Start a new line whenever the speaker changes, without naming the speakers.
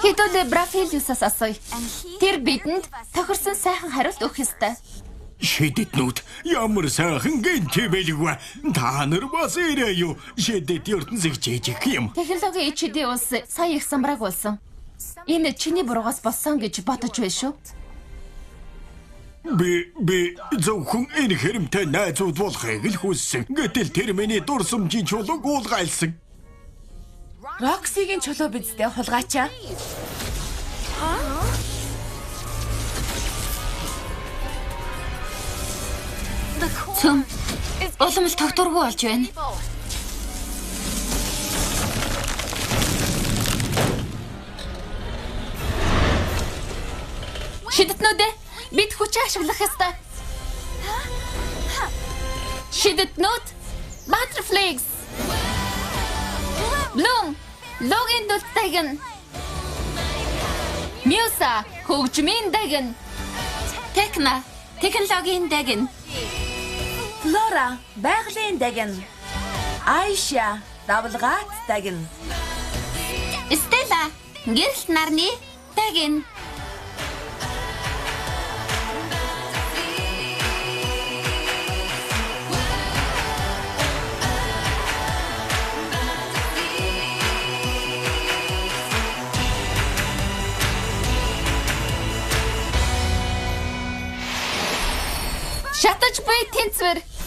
Хэдүүлээ Брафилиусаас асууя. Тэр бидэнд тохирсон сайхан хариулт өгөх ёстой.
Шидэтнүүд ямар сайхан гэнти бэлгвэ. Та нар бас ирээ юу? Шидэт ертөнцийг жижиг юм.
Технологийн HD улс сая их самбрааг болсон. Энэ чиний буруугаас болсон гэж бодож байна шүү.
Би зөвхөн энэ хэрэмтэй найзууд болохыг л хүссэн. Гэтэл тэр миний дурсамжийн чулууг уулгайлсан.
Роксигийн чулуу бидтэй хулгайчаа.
Цөм улам л тогтворгүй болж байна. Шидэтнүүд ээ, бид хүчээ ашиглах ёстой. Шидэтнүүд Butterflies. Bloom логийн дүлтайгэн. Мюса хөгжмийн дагин. Техна технологийн дагин.
Флора байгалийн дагин. Айша давлгаат дагин.
Стелла гэрэлт нарны дагин. Шатаж буй тэнцвэр.